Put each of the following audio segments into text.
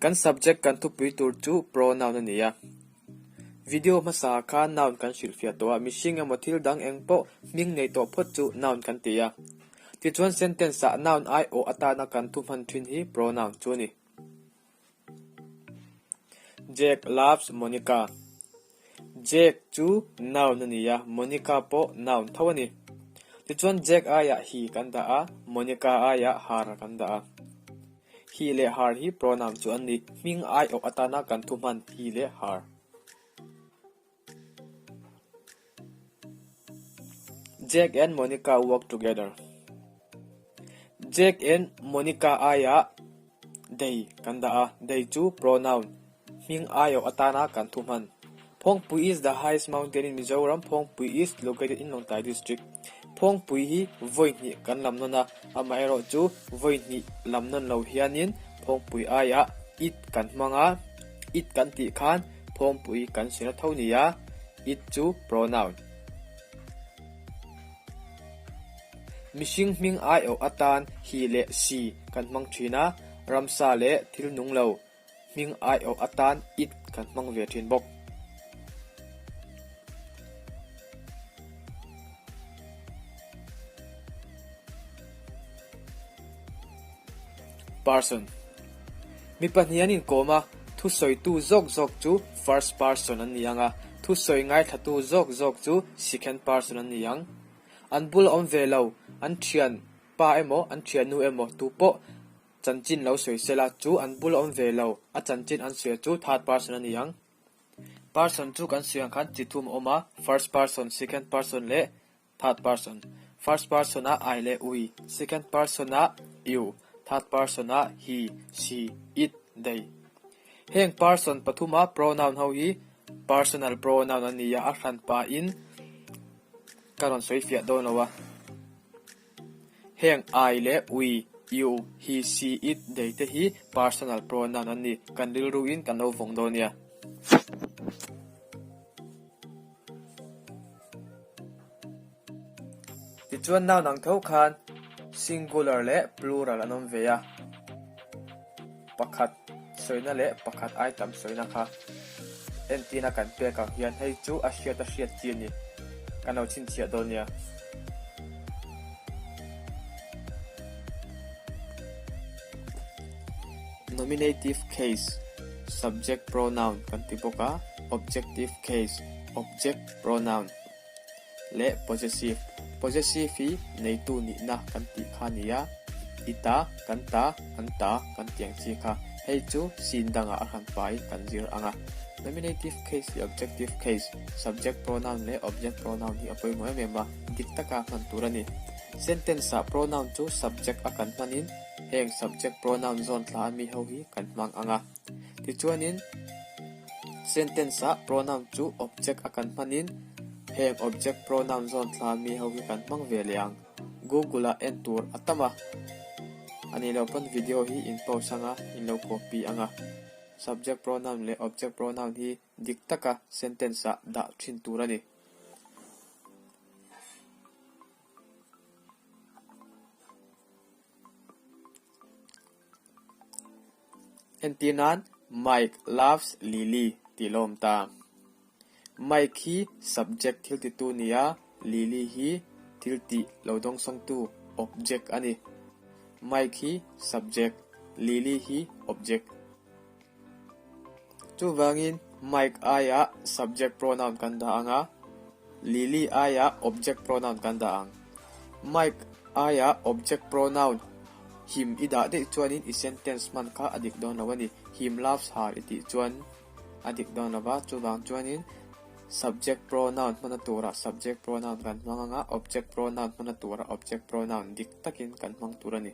Kan subject kan thupui tur chu pronoun a ni a. Video hmasa ah khan noun kan hrilhfiah tawh a, mihring emaw thil dang eng pawh hming nei tawh phawt chu noun kan ti a. Tichuan sentence ah noun aiawh atana kan thu hman thin hi pronoun chu a ni. Jack loves Monica. Jack chu noun a ni a, Monica pawh noun tho a ni. Tichuan Jack aiah he kan dah a, Monica aiah her kan dah a. He leh her hi pronoun chu an ni. Hming aiawh atana kan thu hman he leh her. Jack and Monica work together. Jack and Monica aiah they kan dah a, they chu pronoun, hming aiawh atana kan thu hman. Phawngpui is the highest mountain in Mizoram, Phawngpui is located in Lawngtlai district. Phawngpui hi vawi hnih kan lam nawn a, amaherawh chu vawi hnih lam nawn lo hianin Phawngpui aiah it kan hmang a, it kan tih khan Phawngpui kan sina tho nia, it chu pronoun. Mihring hming aiawh atan hi leh si kan hmang thin a, ramsa leh thil nung lo hming aiawh atan it kan hmang ve thin bawk. Person Mi pahnih an inkawm a, thusawitu zawk zawk chu first person an ni ang a, thusawi ngaithlatu zawk zawk chu second person an ni ang. An bul a awm ve lo, an thian pa emaw, an thiannu emaw tu pawh chanchin lo sawi sela chu an bul a awm ve lo, a chanchin an sawi chu third person a ni ang. Person chu kan sawi ang khan chi thum a awm a, first person, second person leh Third person, First person ah I leh we, second person ah you, third person ah he, she, it, they. Heng person pathuma pronoun ho hi personal pronoun an ni a, a hran pahin ka rawn sawi fiah dawn lo a. Heng I leh we, you, he, she, it, they te hi personal pronoun an ni, kan rilruin kan lo vawng dawn nia. Tichuan noun ang tho khan singular leh plural an awm ve a, pakhat sawina leh pakhat ai tam sawina kha entina kan pek ang hian hei chu a hriat a hriat chi a ni, kan lo chhinchhiah dawn nia. Nominative case, subject pronoun kan ti bawk a, objective case, object pronoun leh possessive. Possessive hi neitu nihna kan tih kha a ni a, i ta, kan ta, an ta kan tih ang chi kha. Hei chu scene dangah a hran pahin kan zir ang a. Nominative case leh objective case, subject pronoun leh object pronoun hi a pawimawh em em a, dik taka hman tur a ni. Sentence-ah pronoun chu subject a kan hmanin, Heng subject pronoun zawn thla a mi ho hi kan hmang ang a. Tichuanin, sentence ah pronoun chu object a kan hmanin heng object pronoun zawn thla a mi ho hi kan hmang ve leh ang. Google ah en tur a tam a. A nih loh pawn video hi in pause ang a, in lo copy ang a. Subject pronoun leh object pronoun hi dik taka sentence ah dah thin tur a ni. Entir nan Mike loves Lily tih la awm ta. Mike hi subject thil titu a ni a, Lily hi thil tih lo dawngsawngtu object a ni. Mike hi subject, Lily hi object. Chuvangin Mike aiah subject pronoun kan dah ang a, Lily aiah object pronoun kan dah ang. Mike aiah object pronoun him i dah daih chuanin i sentence hman kha a dik dawn lo a ni. Him loves her i tih chuan a dik dawn lo va, chuvang chuanin subject pronoun hmana turah subject pronoun kan hmang ang a, object pronoun hmana turah object pronoun dik takin kan hmang tur a ni.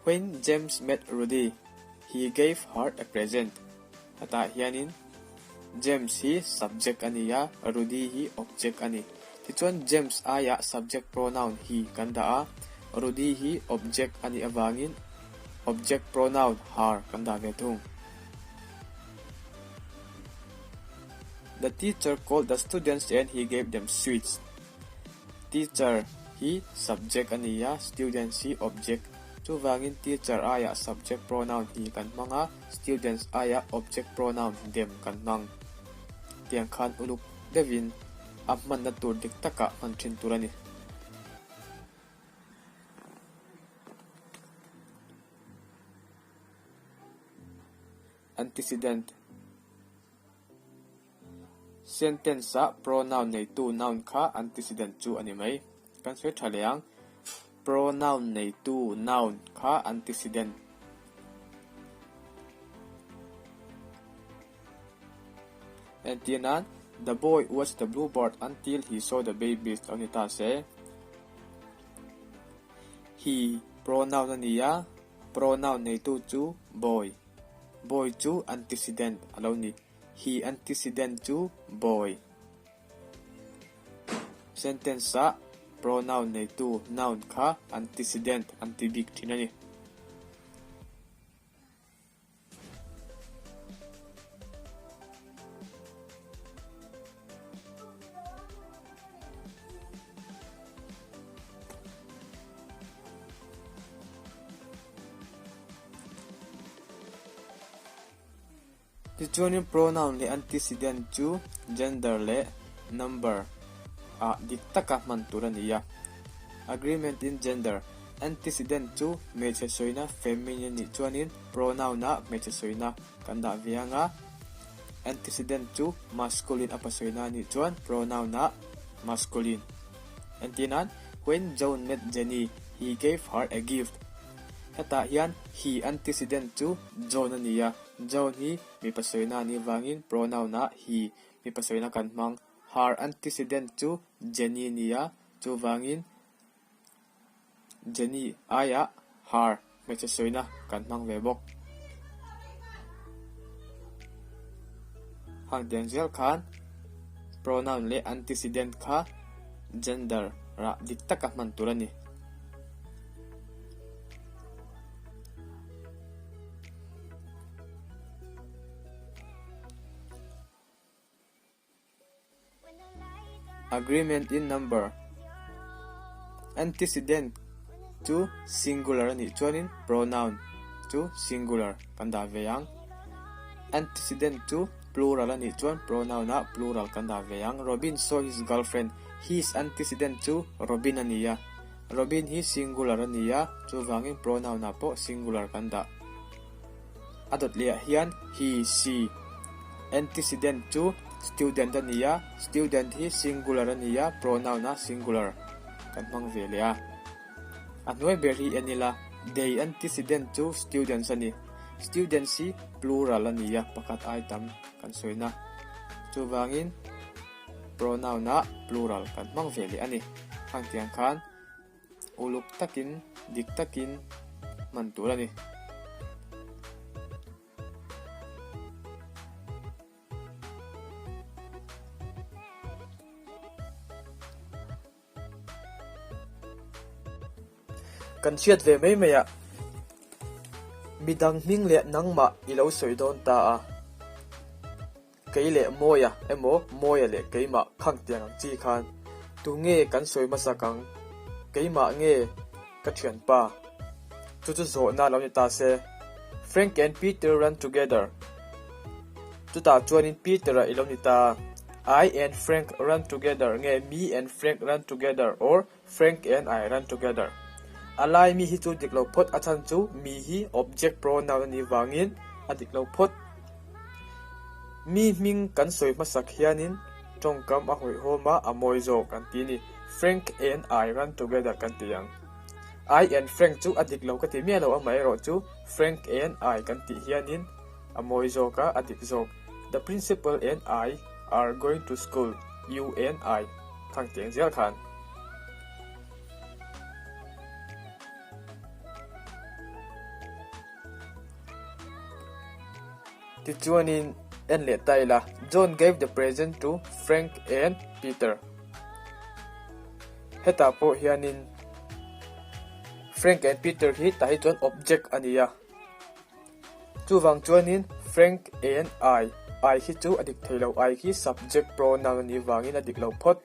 When James met Rudy, he gave her a present. Hetah hianin James hi subject a ni a, Rudy hi object a ni. Tichuan James aiah subject pronoun he kan dah a, Rudy hi object a nih avangin object pronoun her kan dah ve thung. The teacher called the students and he gave them sweets. Teacher hi subject a ni a, students hi object. Chuvangin teacher aiah subject pronoun hi kan hmang a, students aiah object pronoun them kan hmang. Tiang khan uluk deuhin a hmanna tur dik takah hman thin tur a ni. Antecedent. Sentence-ah pronoun neitu noun kha antecedent chu a ni mai. Kan sawi tha leh ang. Pronoun neitu noun kha antecedent. Entir nan, The boy watched the blue bird until he saw the babies lo ni ta se. He pronoun a ni a, pronoun neitu chu boy. Boy chu antecedent a lo ni. He antecedent chu boy. Sentence-ah pronoun neitu noun kha antecedent an ti bik thin a ni. Tichuanin pronoun leh antecedent chu gender leh number ah dik taka hman tur a ni a. Agreement in gender, Antecedent chu hmeichhe sawina feminine nih chuanin pronoun ah hmeichhe sawina kan dah ve ang a, antecedent chu masculine a pasawina nih chuan pronoun ah masculine. Entir nan, When John met Jenny, he gave her a gift. Hetah hian he antecedent chu John a ni a, John hi mipa sawina a nih vangin pronoun ah he mipa sawina kan hmang. Her antecedent chu Jenny a ni a, chuvangin Jenny aiah her hmeichhe sawina kan hmang ve bawk. Hang tiang zel khan pronoun leh antecedent kha gender rah dik taka hman tur a ni. Agreement in number Antecedent chu singular a nih chuanin pronoun chu singular kan dah ve ang. Antecedent chu plural a nih chuan pronoun ah plural kan dah ve ang. Robin saw his girlfriend. His antecedent chu Robin a ni a. Robin hi singular a ni a, chuvangin pronoun ah pawh singular kan dah. A dawt leh ah hian he, she, antecedent chu student a ni a, student hi singular a ni a, pronoun ah singular kan hmang ve leh a. A hnuai ber hi en ila, they antecedent chu students a ni. Students hi plural a ni a, pakhat ai tam kan sawina. Chuvangin pronoun ah plural kan hmang ve leh a ni. Hang tiang khan. Uluk takin, dik takin hman tur a ni. Kan hriat ve mai mai ah midang hming leh nangmah i lo sawi dawn ta a. Kei leh Mawia emaw Mawia leh keimah khang tiang ang chi khan tunge kan sawi hmasak ang? Keimah nge ka thianpa? Chu chu zawhna lo ni ta se. Frank and Peter run together. Chutah chuanin Peter-a i lo ni ta. I and Frank run together nge me and Frank run together or Frank and I run together. A lai mi hi chu dik lo phawt a chhan chu mi hi object pronoun a nih vangin a dik lo phawt. Mi hming kan sawi hmasak hianin tawngkam a hawihhawm a, a mawi zawk an ti a ni. Frank and I run together kan ti ang. I and Frank chu a dik lo ka ti miah lo amaherawh chu Frank and I kan tih hianin a mawi zawk a, a dik zawk. The principal and I are going to school, you and I. Khang tiang zel khan. Tichuanin en leh ta ila, John gave the present to Frank and Peter. Hetah pawh hianin Frank and Peter hi tah hi chuan object a ni a. Chuvang chuanin Frank and I, I hi chu a dik thei lo, I hi subject pronoun a nih vangin a dik lo phawt.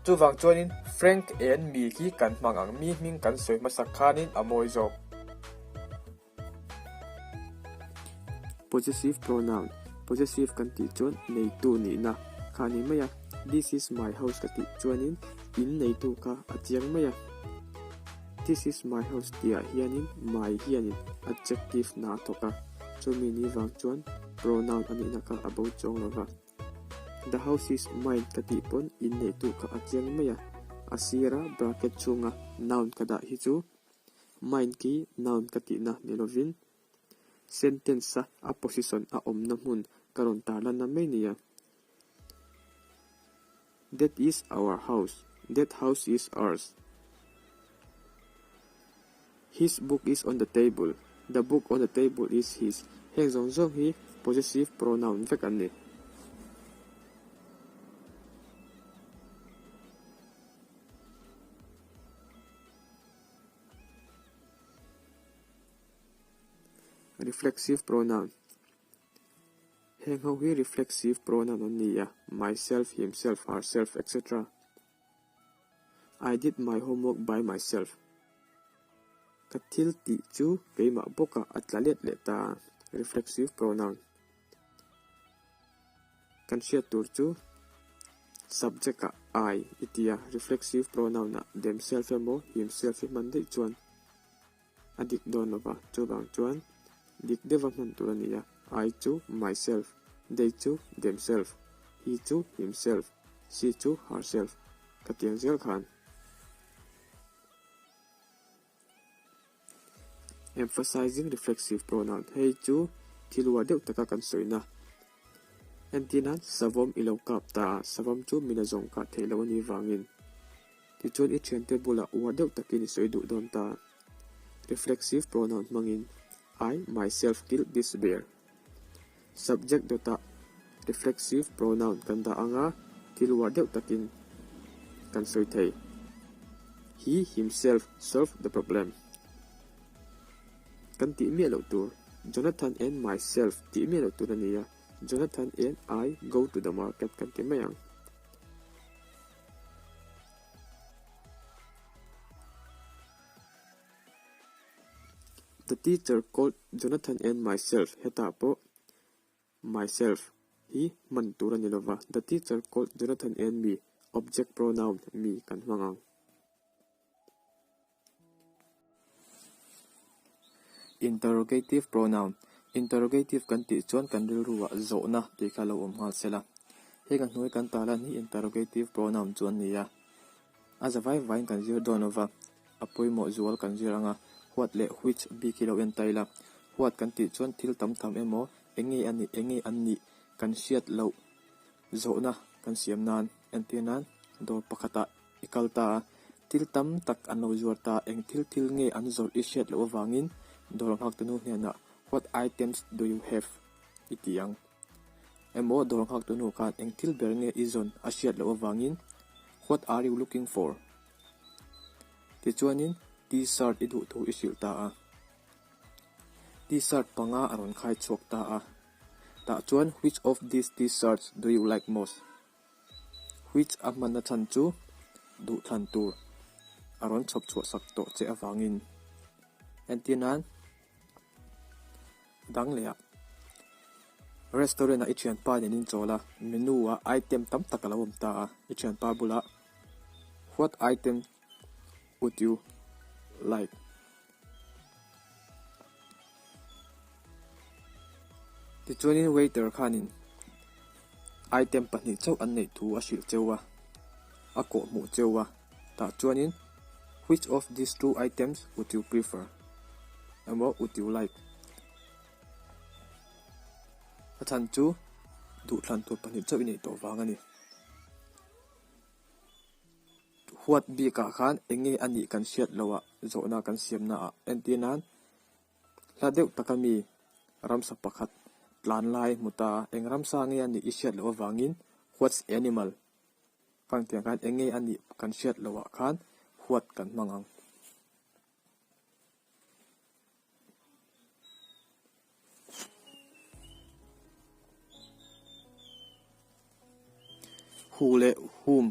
Chuvang chuanin Frank and me khi kan hmang ang, mi hming kan sawi hmasak khanin a mawi zawk. Possessive pronoun, Possessive kan tih chuan neitu nihna kha a ni mai a, This is my house ka tih chuanin in neitu kha a chiang mai a. This is my house tihah hianin my hianin adjective hna a thawk a, chumi ni vang chuan pronoun a nihna kha a bo chuang lo va. The house is mine ka tih pawn in neitu kha a chiang mai a, a sira bracket chhunga noun ka dah hi chu mine khi noun ka tihna ni lovin sentence-a a position a awmna hmun ka rawn tarlanna mai nia. That is our house. That house is ours. His book is on the table. The book on the table is his. Heng zawng zawng hi possessive pronoun vek an ni. Reflexive pronoun. Heng ho hi reflexive pronoun an ni a, myself, himself, herself, etc. I did my homework by myself. Ka thil tih chu keimah bawkah a tla let leh ta, reflexive pronoun. Kan hriat tur chu subject ah I i ti a, reflexive pronoun ah themself emaw himself hi hman daih chuan a dik dawn lo va, chuvang chuan dik deuha hman tur a ni a, I chu myself, they chu themself, he chu himself, she chu herself ka tiang zel khan. Emphasizing reflexive pronoun, Hei chu thil uar deuh taka kan sawina. Entirnan, Savawm i lo kap ta a, savawm chu min a zawng kah theih loh a nih vangin. Tichuan i thiante bulah uar deuh takin i sawi duh dawn ta. Reflexive pronoun hmangin, I myself killed this bear. Subject dawtah reflexive pronoun kan dah anga thil uar deuh takin kan sawi thei. He himself solved the problem. Kan tih miah loh tur, Jonathan and myself tih miah loh tur a ni a, Jonathan and I go to the market kan ti mai ang. The teacher called Jonathan and myself hetah pawh myself hi hman tur a ni lova, The teacher called Jonathan and me object pronoun me kan hmang ang. Interrogative pronoun, Interrogative kan tih chuan kan rilruah zawhna tih kha lo awm nghal sela. Heng a hnuai kan tarlan hi interrogative pronoun chu an ni a. A za vai vaiin kan zir dawn lova, a pawimawh zual kan zir anga what leh which bik hi lo en ta ila. What kan tih chuan thil tam tham emaw, enge a nih, enge an nih kan hriat loh zawhna kan siam nan entir nan dawr pakhatah i kal ta a, thil tam tak an lo zuar ta, eng thil thil nge an zawrh i hriat loh avangin dawr nghaktunu hnenah What items do you have? i ti ang. Emaw dawr nghaktunu khan eng thil ber nge i zawn a hriat loh avangin What are you looking for? Tichuanin T-shirt i duh thu i hrilh ta a. T-shirt panga a rawn khai chhuak ta a. Tah chuan Which of these T-shirts do you like most? Which a hmanna chhan chu duhthlan tur a rawn chhawp chhuah sak tawh che avangin. Entir nan, dang leh ah restaurant ah i thianpa nen in chawl a, menu ah item tam tak a lo awm ta a, i thianpa bulah What item would you like? Tichuanin waiter khanin item pahnih chauh an neih thu a hrilh cheu a, a kawh hmuh cheu a, tah chuanin which of these two items would you prefer emaw would you like a chhan chu duhthlan tur pahnih chauh i neih tawh vang a ni. Huat bikah khan eng nge a nih kan hriat loh ah zawhna kan siamna ah entir nan hla deuh taka mi ramsa pakhat tlan lai hmu ta a, eng ramsa nge a nih i hriat loh avangin what's animal kha ang tiang khan eng nge a nih kan hriat loh ah khan huat kan hmang ang. Hu leh hum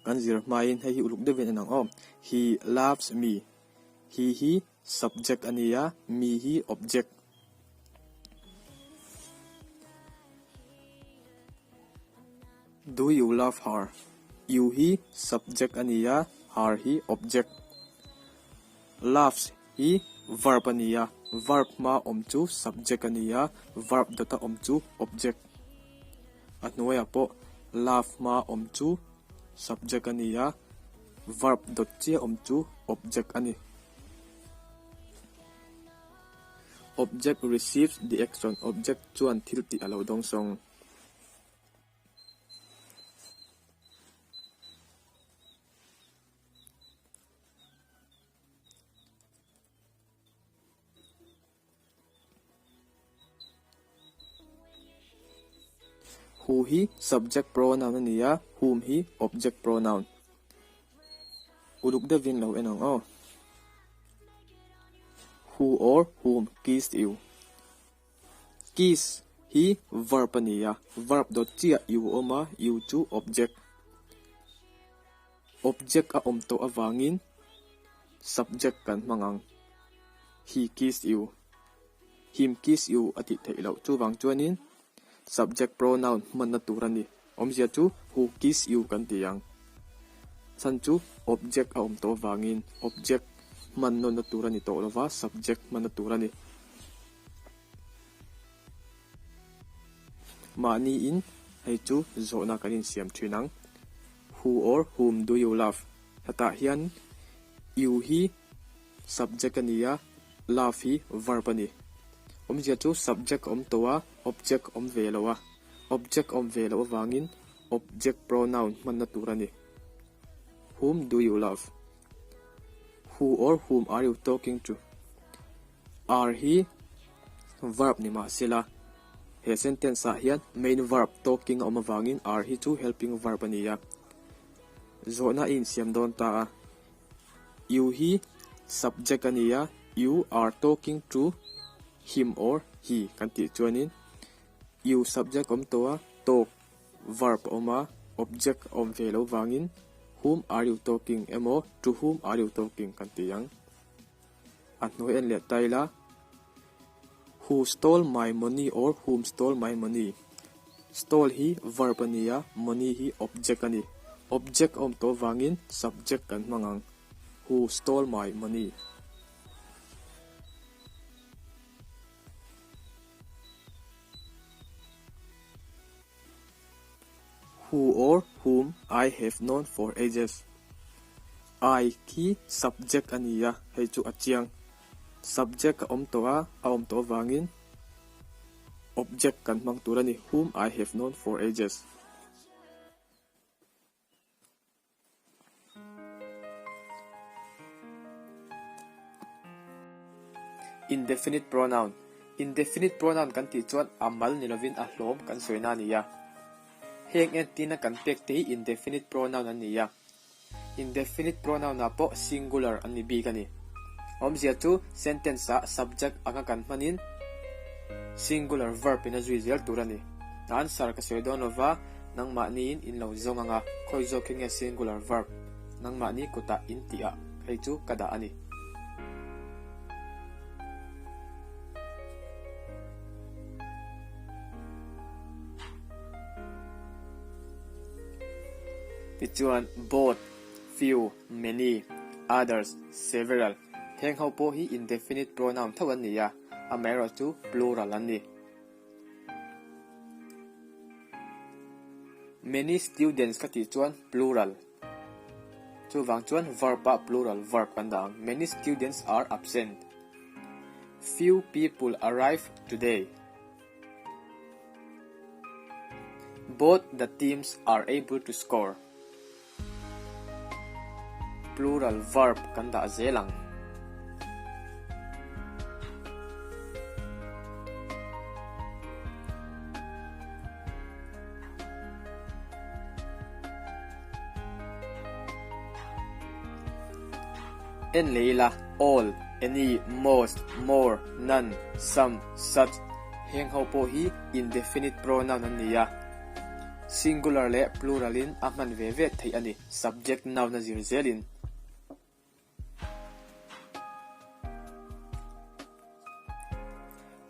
Kan zir hmain hei hi uluk deuhin en ang aw. He loves me. He hi subject a ni a, me hi object. Do you love her? You hi subject a ni a, her hi object. Loves hi verb a ni a, verb hma awm chu subject a ni a, verb dawta awm chu object. A hnuaiah pawh love hma awm chu subject a ni a, verb dawt chiah awm chu object a ni. Object receives the action, object chuan thil tih a lo dawng sawng. Who hi subject pronoun a ni a, whom hi object pronoun. Uluk deuhin lo en ang aw. Who or whom kissed you? Kiss hi verb a ni a, verb dawt chiah you a awm a, you chu object. Object a awm tawh avangin subject kan hmang ang. He kissed you. Him kiss you a tih theih loh. Chuvang chuanin subject pronoun hmanna tur a ni. Awmzia chu who kiss you kan ti ang. Chhan chu object a awm tawh avangin object hman nawnna tur a ni tawh lova, subject hmanna tur a ni. Mahniin hei chu zawhna kan insiam thin ang. Who or whom do you love? Hetah hian you hi subject a ni a, love hi verb a ni. Awmzia chu subject a awm tawh a, object a awm ve lo a. Object a awm ve loh avangin object pronoun hmanna tur a ni. Whom do you love? Who or whom are you talking to? Are hi verb ni mah sela, he sentence ah hian main verb talking a awm avangin are hi chu helping verb a ni a. Zawhna i insiam dawn ta a. You hi subject a ni a, you are talking to him or he kan tih chuanin you subject awm tawh a, talk verb a awm a, object a awm ve loh vangin whom are you talking emaw to whom are you talking kan ti ang. A hnuai en leh ta ila, Who stole my money or whom stole my money? Stole hi verb a ni a, money hi object a ni. Object a awm tawh vangin subject kan hmang ang. Who stole my money? Who or whom I have known for ages. I khi subject a ni a, hei chu a chiang. Subject a awm tawh a, a awm tawh avangin object kan hmang tur a ni, whom I have known for ages. Indefinite pronoun, Indefinite pronoun kan tih chuan a mal ni lovin a hlawm kan sawina a ni a. Heng entina kan pek te hi indefinite pronoun an ni a. Indefinite pronoun ah pawh singular an ni bik a ni. Awmzia chu sentence ah subject anga kan hmanin singular verb in a zui zel tur a ni. Answer ka sawi dawn lova. Nangmahniin in lo zawng ang a, khawi zawk hi nge singular verb? Nangmahni kutah in tih ah hei chu ka dah a ni. Tichuan, both, few, many, others, several heng ho pawh hi indefinite pronoun tho an ni a, amaherawhchu plural an ni. Many students ka tih chuan plural. Chuvang chuan verb ah plural verb kan dah ang. Many students are absent. Few people arrived today. Both the teams are able to score. Plural verb kan dah zel ang. En leh ila, all, any, most, more, none, some, such heng ho pawh hi indefinite pronoun an ni a. Singular leh plural in a hman ve ve theih a ni, subject noun a zir zelin.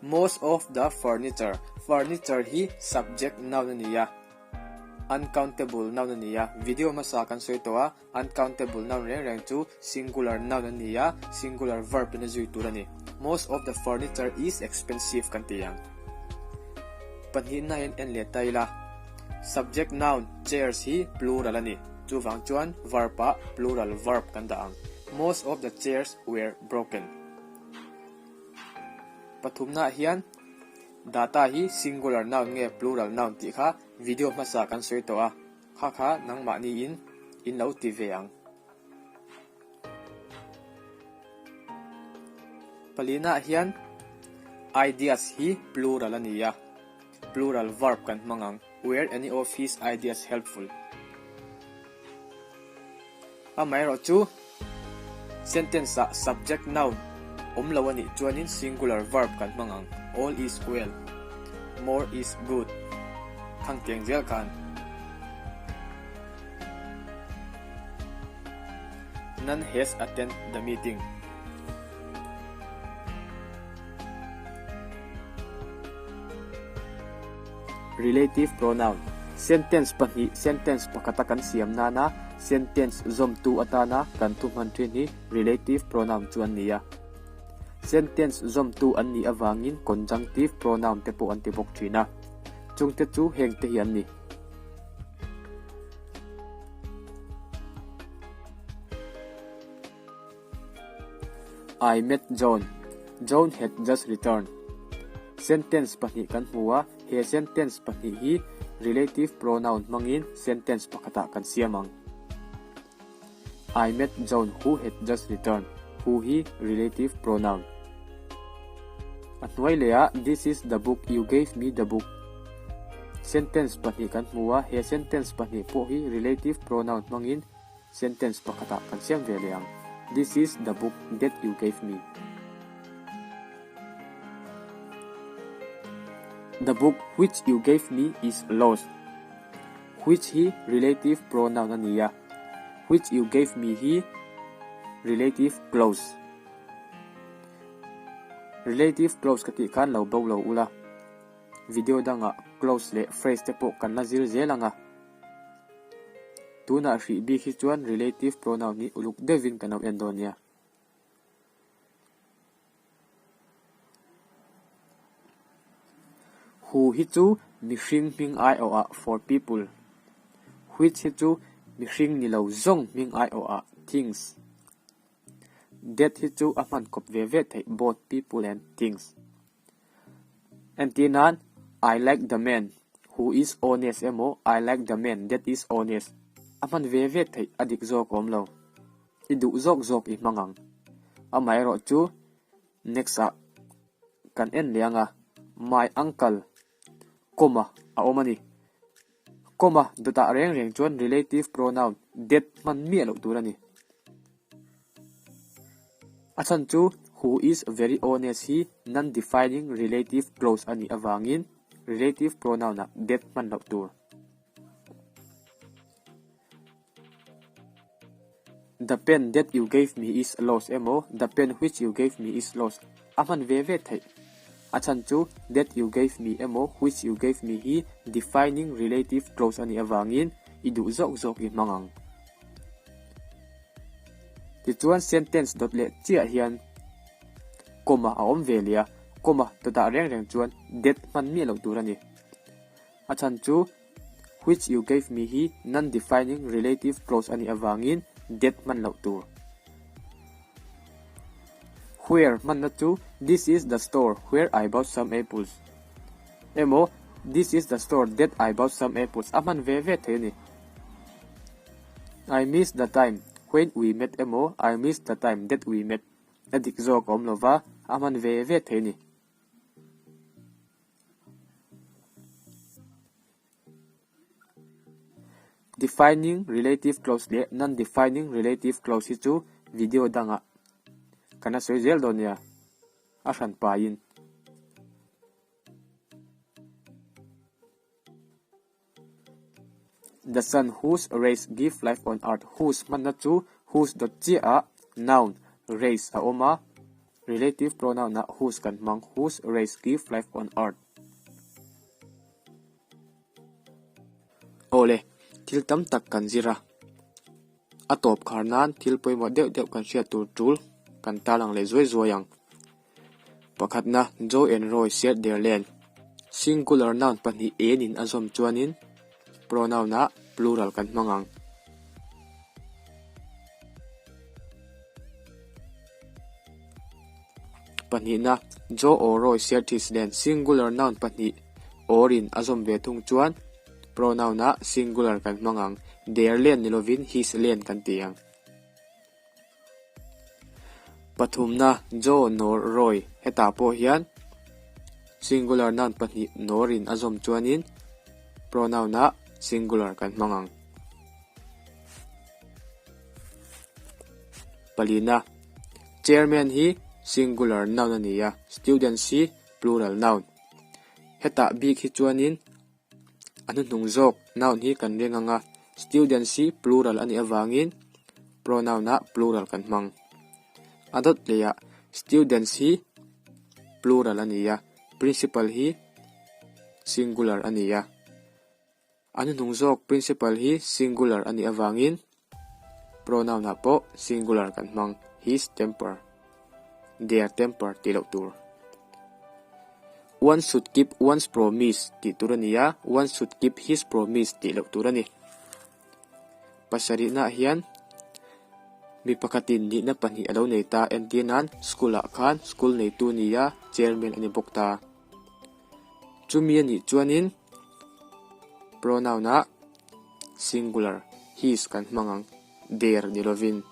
Most of the furniture, Furniture hi subject noun a ni a, uncountable noun a ni a. Video hmasa kan sawi tawh a, uncountable noun reng reng chu singular noun a ni a, singular verb in a zui tur a ni. Most of the furniture is expensive kan ti ang. Pahnihna hian en leh ta ila, subject noun chairs hi plural a ni. Chuvang chuan verb ah plural verb kan dah ang, Most of the chairs were broken. Pathumnaah hian data hi singular noun nge plural noun tih kha video hmasa kan sawi tawh a, kha kha nangmahni in in lo ti ve ang. Palinaah hian ideas hi plural a ni a, plural verb kan hmang ang. Were any of his ideas helpful? Amaherawh chu, sentence ah subject noun awm lo a nih chuanin singular verb kan hmang ang, all is well, more is good, khang tiang zel khan. None has attend the meeting. Relative pronoun, Sentence pahnih sentence pakhata kan siam nana sentence zawmtu atana kan thu hman thin hi relative pronoun chu an ni a. Sentence zawmtu an nih avangin conjunctive pronoun te pawh an ti bawk thin a. Chungte chu hengte hi an ni. I met John. John had just returned. Sentence pahnih kan hmu a, he sentence pahnih hi relative pronoun hmangin sentence pakhatah kan siam ang. I met John who had just returned. Who hi relative pronoun. A hnuai leh ah This is the book, you gave me the book. Sentence pahnih kan hmu a, he sentence pahnih pawh hi relative pronoun hmangin Sentence pakhatah kan siam ve leh ang, This is the book that you gave me. The book which you gave me is lost. Which hi relative pronoun a ni a, which you gave me hi relative clause. Relative clause ka tih khan lo bo lo ula, video dangah clause leh phrase te pawh kan la zir zel ang a. Tunah hrih bik hi chuan relative pronoun hi uluk deuhin kan lo en dawn nia. Who hi chu mihring hming aiawhah for people, which hi chu mihring ni lo zawng hming aiawhah things, that hi chu a hman kawp ve ve theih both people and things. Entir nan, I like the man who is honest emaw I like the man that is honest a hman ve ve theih a dik zawk awm lo. I duh zawk zawk i hmang ang. Amaherawh chu next ah kan en leh ang a, my uncle comma a awm a ni. Comma dawtah reng reng chuan relative pronoun that hman miah loh tur a ni. A chhan chu who is very honest hi non-defining relative clause a nih avangin relative pronoun ah that hman loh tur. The pen that you gave me is lost emaw the pen which you gave me is lost a hman ve ve theih. A chhan chu that you gave me emaw which you gave me hi defining relative clause a nih avangin i duh zawk zawk i hmang ang. Tichuan sentence dawt leh chiah hian comma a awm ve leh a, comma dawtah reng reng chuan that hman miah loh tur a ni. A chhan chu which you gave me hi non-defining relative clause a nih avangin that hman loh tur. Where hmanna chu this is the store where I bought some apples emaw this is the store that I bought some apples a hman ve ve thei a ni. I miss the time when we met emaw I miss the time that we met a dik zawk a awm lova, a hman ve ve thei a ni. Defining relative clause leh non-defining relative clause hi chu video dangah kan la sawi zel dawn nia, a hran paiin. The sun whose rays give life on earth whose hmanna chu whose dawt chiah ah noun rays a awm a, relative pronoun ah whose kan hmang whose rays give life on earth. Awle, thil tam tak kan zir a. A tawp khar nan thil pawimawh deuh deuh kan hriat tur tul kan tarlang leh zuai zuai ang. Pakhatna, Joe and Roy shared their land. Singular noun pahnih en in a zawm chuanin pronoun ah plural kan hmang ang. Pahnihna, Joe or Roy shared his land. Singular noun pahnih or in a zawm ve thung chuan pronoun ah singular kan hmang ang. Their land ni lovin his land kan ti ang. Pathumna, Joe nor Roy, hetah pawh hian singular noun pahnih nor in a zawm chuanin pronoun ah singular kan hmang ang. Palina, Chairman hi singular noun a ni a, students hi plural noun. Hetah bik hi chuanin A hnuhnung zawk noun hi kan ring ang a, students hi plural a nih avangin pronoun ah plural kan hmang. A dawt leh ah students hi plural a ni a, principal hi singular a ni a. A hnuhnung zawk principal hi singular a nih avangin Pronoun ah pawh singular kan hmang, his temper, their temper tih loh tur. One should keep one's promise tih tur a ni a, one should keep his promise tih loh tur a ni. Pasarihna ah hian mi pakhatin nihna pahnih a lo nei ta, entir nan school ah khan school neitu a ni a, chairman a ni bawk ta. Chumi a nih chuanin pronoun ah singular his kan hmang ang, their ni lovin.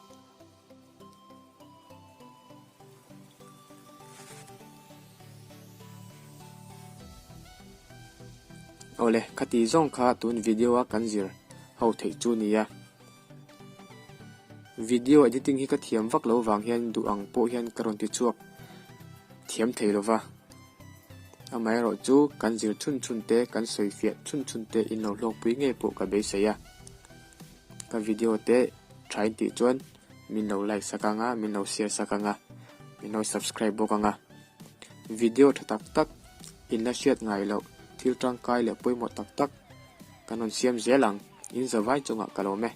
Awle, khati zawng kha tun video a kan zir ho theih chu nia. Video editing hi ka thiam vak lo vang hian duh ang pawh hian ka rawn ti chhuak thiam thei lova. Amaherawh chu kan zir chhun chhun te, kan sawi fiah chhun chhun te in lo hlawkpui ngei pawh ka beisei a. Ka video te tha in tih chuan min lo like sak ang a, min lo share sak ang a, min lo subscribe bawk ang a. Video tha tak tak in la hriat ngai loh thil tangkai leh pawimawh tak tak kan rawn siam zel ang. In zavai chungah ka lawm e.